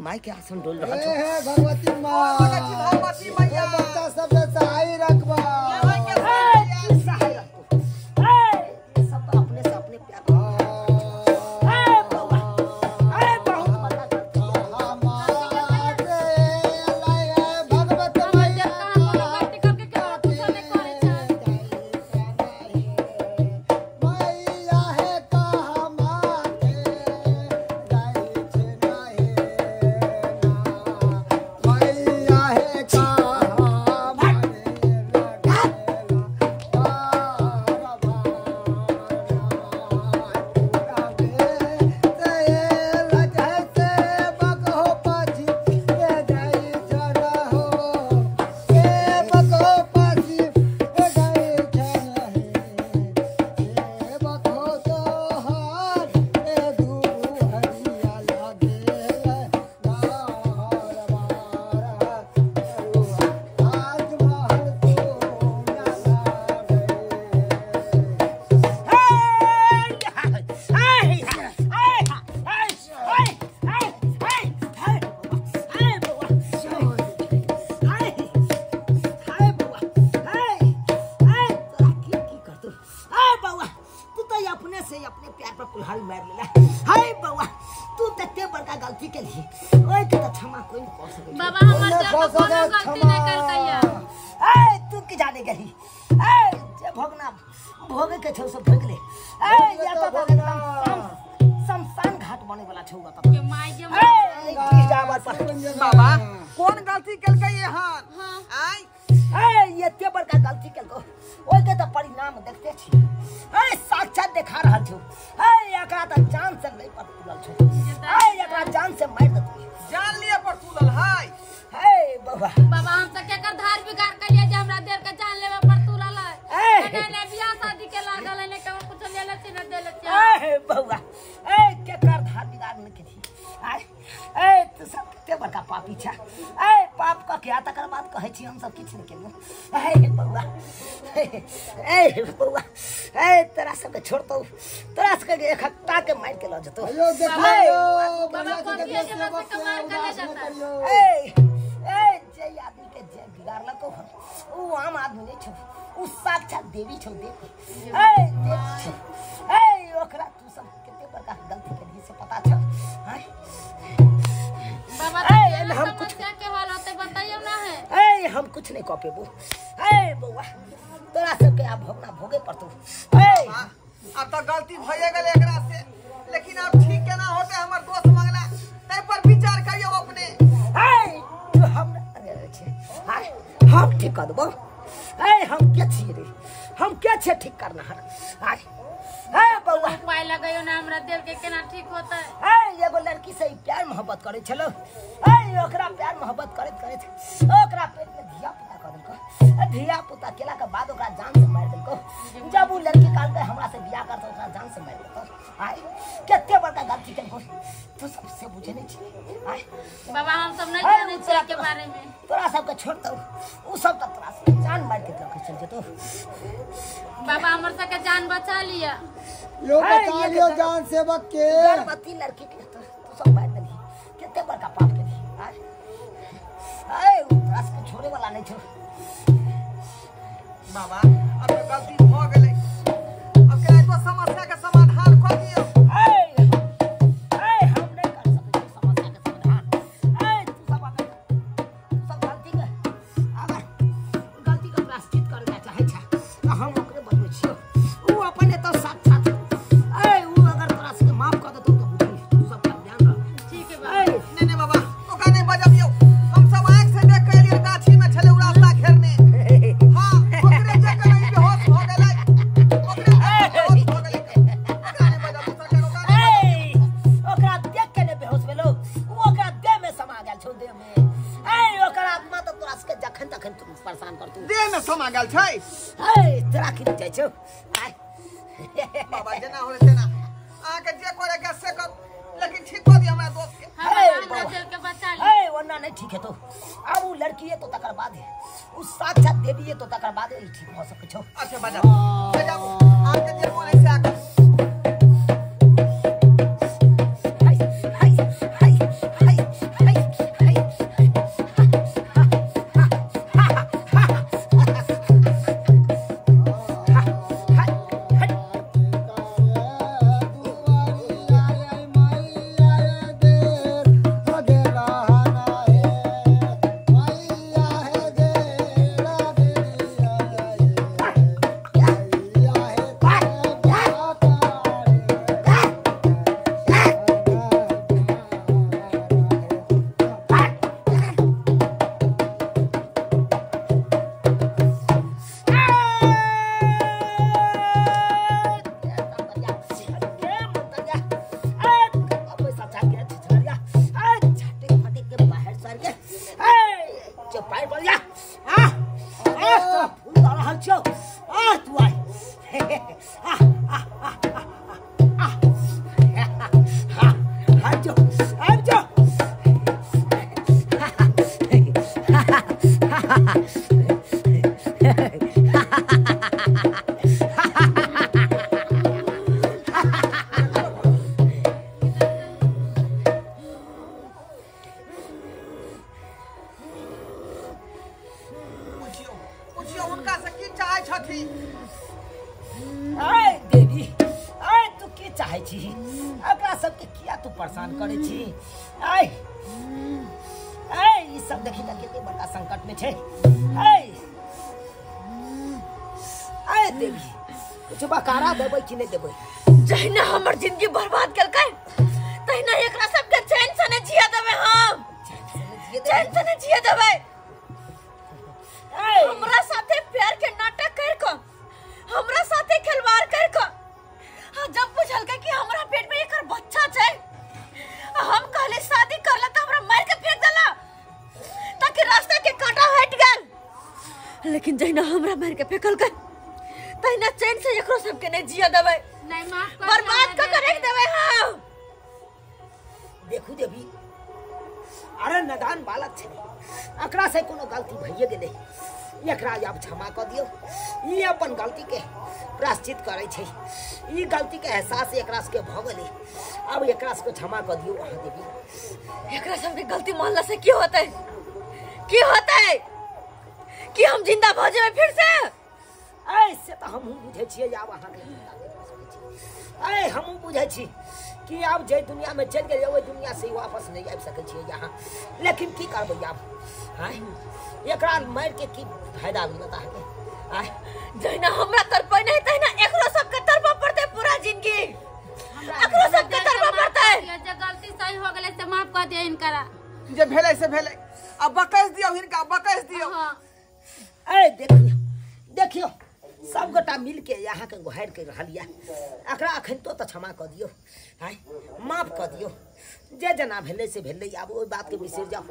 माई के आसन डोल रहल छौ। हे भगवती मां, भगवती मैया, बच्चा सब के सहाय रखबा। सहाय रखो। ए सब तो अपने से अपने प्यार। ए बउआ, ए बहुत बड़का गलती। भगवत मैया गलती करके के कुछ नहीं करे छै। मैया हे कहा माते जाय छै नाही मैया हे कहा माते अपने से अपने प्यार पर कुल्हाड़ी मार लेला। हाय बउआ, तू तते बड़का गलती केलही, ओइ के त क्षमा कोई न कर सकै। बाबा हमर से तो कोनो गलती नहीं कलकैया। ए तू की जाने गही? ए जे भोगना भोगे के छौ से भोग ले। ए या तो एकदम शमशान घाट बने वाला छौ त के माई के। ए की जावर पर बाबा कौन गलती केलकै हन? आय ए एते बड़का गलती केलको, ओइ के त परिणाम देखते छी। ए साक्षात देखा रहल छौ। ए एकरा त जान से नहीं पर तुलल छौ। ए एकरा जान से मार देतौ। जान लिए पर तुलल है। ए बाबा, बाबा हम त केकर धार बिगाड़ के लिए जे हमरा देर के जान लेवे पर तुलल है। ए ने बियाह शादी के लागल है, ने केकर कुछ लेले छी न देले छी। ए बउआ, ए केकर धार बिगाड़ न के छी। आय ए तू सब कते बड़का पापी छ। ए पाप क के तकर बाद कहै छी हम सब किछु नहि केलहुँ। ए बउआ, ए बउआ, ए तोरा सबके छोड़तौ, तोरा सबके एक हत्ता के मारि के लऽ जेतौ। यो देखियो बाबा कथी है जे हमरा से मार के ले जाता। ए ए जे आदमी के जे बिगाड़लको उ आम आदमी नहीं छौ, उ साक्षात देवी छौ, देवी। ए देवी छौ। ए ओकरा तू सब कते बड़का गलती केलही से पता छौ? हां बाबा, ए हम कुछ के हाल होते बताइयो ना है। ए हम कुछ नहीं कह पेबो। ए बउआ, तोरा सबके आब भोगना भोगे पड़तौ। ए अब तो गलती भइए गेल एकरा से, लेकिन अब ठीक केना होते हमर दोस्त मंगला तै पर विचार करियो अपने। ए तू हम हम ठीक कर देबो। ए हम के छियै रे, हम के छियै ठीक करना हर। आय ए बउआ, उपाय लगाइयो ना हमरा देव के केना ठीक होतै। ए एगो लड़की से प्यार मोहब्बत करै छलो। ए ओकरा प्यार मोहब्बत करैत करैत ओकरा पेट में धिया पुता कर देलको। धिया पुता केला के बाद ओकरा जान से मार देलको। जब उ लड़की कहलकै हमरा से बियाह कर त ओकरा जान से मार देलको। आय कते बड़का गलती केलको, तू सबसे बुझे नहीं छी। आय बाबा हम सब नहीं जानै छियै के बारे में। तोरा सबके छोड़तौ, उ सब त तोरा से जान मार के लके चल जेतौ। बाबा हमर सबके जान बचा लिया। यो बचा लियो जान सेवक के। गर्भवती लड़की के तो तू सब मार देलही, कते बड़का पाप केलही। आय आय उ तोरा सबके छोड़े वाला नहीं छौ। बाबा अब तो गलती भ गेलै, अब केना तो समस्या के समाधान कर दियो। ए ए हम नहीं कर सकै छी समस्या के समाधान। ए तू सब अगर तू सब गलती के अगर गलती के प्रायश्चित करे चाहै छ त हम ओकरे बतबै छियौ। उ अपने तो साक्षात ए उ अगर तोरा सबके माफ कर देतौ त बुझी तू सब कल्याण रह। ठीक है बाबा। ए नहीं नहीं बाबा ओकरा नहीं बजबियो, हम सब आंख से देख के एलियै गाछी में छलै उ रास्ता घेरने। हां ओकरे चक्कर में बेहोश भ गेलै, ओकरे बेहोश भ गेलै। ओकरा नहीं बजबियो सरकार, ओकरा नहीं। ए ओकरा देख के ने बेहोश भेलौ, उ ओकरा देह में समा गेल छौ, देह में। ए ओकर आत्मा त तोरा सबके जखन तखन तुम परेशान करतौ। देह में समा गेल छै। ए तोरा की जाइ छौ? आय बाबा जेना होले तेना अहाँ के जे करे के से करू, लेकिन ठीक कर दियो हमरा दोस्त के। हमरा देव के बचा लिया। ए ओना नहीं ठीक है तो अब उ लड़की है तो तकर बाद है, उ साक्षात देवी है तो तकर बाद ई ठीक हो सकै छौ। अच्छा बजाबू बजाबू, अहाँ के जे मोन है से करू। हाय हाय हाय हाय हाय छी? एकरा सबके किया तू परेशान करै छी? आय आय ई सब देखी त कते बड़का संकट में छै। आय आय देवी कुछ बकारा देबै कि नहि देबै? जहिना हमर जिंदगी बर्बाद केलकै तहिना एकरा सबके चैन से नहि जिया देबै हम। चैन से नहि जिया देबै। हमरा साथे प्यार के नाटक कर के, हमरा साथे खिलवाड़ कर के, जब बुझलकै कि हमरा पेट में एकर बच्चा छै, हम कहले शादी कर ले त हमरा मार के फेंक देला ताकि रास्ता के कांटा हट गेल। लेकिन जहिना हमरा मार के फेंकलकै तहिना चैन से एकरो सबके नहीं जिया देबै। नहीं माफ कर, बर्बाद कर के रख देबै हम। देखू देवी, अरे नदान बालक छै, एकरा से कोनो गलती भइए गेलै, एकरा आब क्षमा कऽ दियौ। ई अपन गलती के प्रायश्चित करै छै, ई गलती के एहसास एकरा सबके भऽ गेलै, आब एकरा सबके क्षमा कऽ दियौ अहाँ देवी। एकरा सबके गलती मानला से की होतै? की होतै कि हम जिंदा भऽ जेबै फिर से? ऐसे तऽ हमहूँ बुझै छियै, आब अहाँके ऐ हमहूँ बुझै छी कि आब जे दुनिया में चलि गेलियै ओहि दुनिया से वापस नहीं आबि सकै छियै अहाँ, लेकिन की करबै आब? आँय एकरा मारि के की फायदा मिलत अहाँके? आँय जहिना हमरा तड़पै नहि तहिना एकरो सबके तड़पऽ पड़तै पूरा जिंदगी। एकरो सबके तड़पऽ पड़तै। जे गलती सही हो गेलै से माफ कऽ दियौ हिनकरा। जे भेलै से भेलै, अब बकैस दियौ हिनका, बकैस दियौ। ऐ देखियौ देखियौ सब गोटा मिलके यहाँ के गुहार कर रहल यऽ, एकरा अखन तो क्षमा कऽ दियौ, आँय माफ कऽ दियौ। जे जेना भेलै से भेलै, आब ओहि बातके बिसरि जाउ।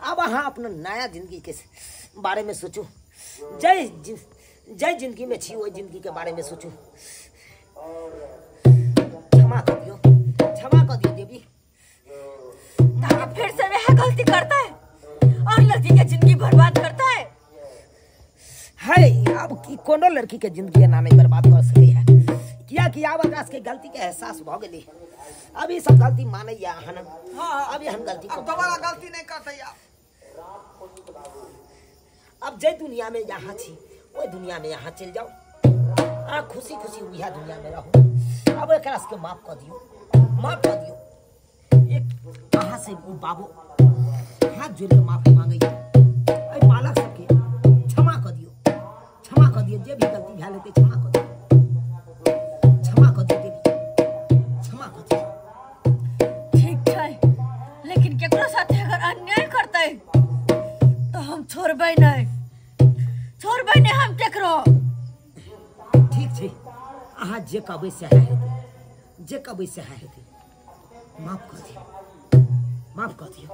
आब अहाँ अपना नया जिंदगी के बारे में सोचू, जय जिंदगी में छी ओहि जिंदगी के बारे में सोचू। क्षमा कऽ दियौ, क्षमा कऽ दियौ देवी। ताकि फिर से वह गलती करता है और लड़की के जिंदगी बर्बाद करता है। है अब की कोनो लड़की के जिंदगी एना नहीं बर्बाद कर सकै है, किया कि आब एकरा सबके गलती के एहसास भऽ गेलै। अब ई सब गलती मानैया अहाँ? हाँ, अब एहन गलती अब दोबारा गलती नहीं करतै। अब जे दुनिया में यहाँ छी ओहि दुनिया में यहाँ चलि जाउ, अहाँ खुशी खुशी उएह दुनिया में रहू। अब एकरा सबके माफ कऽ दियौ, माफ कऽ दियौ। एक अहाँ से ओ बाबू हाथ जोड़ि कऽ माफी मांगैया, एहि बालक सबके क्षमा कऽ दियौ, क्षमा कऽ दियौ। जे भी गलती भेल हेतै क्षमा कऽ दियौ, क्षमा कऽ दियौ देवी, क्षमा कऽ दियौ। ठीक छै, लेकिन केकरो साथे अगर अन्याय करतै तो हम छोड़बै नहीं, छोड़बै नहीं हम केकरो। ठीक छै, अहाँ जे कहबै सएह हेतै, जे कहबै सएह हेतै। माफ कऽ दियौ, माफ कऽ दियौ।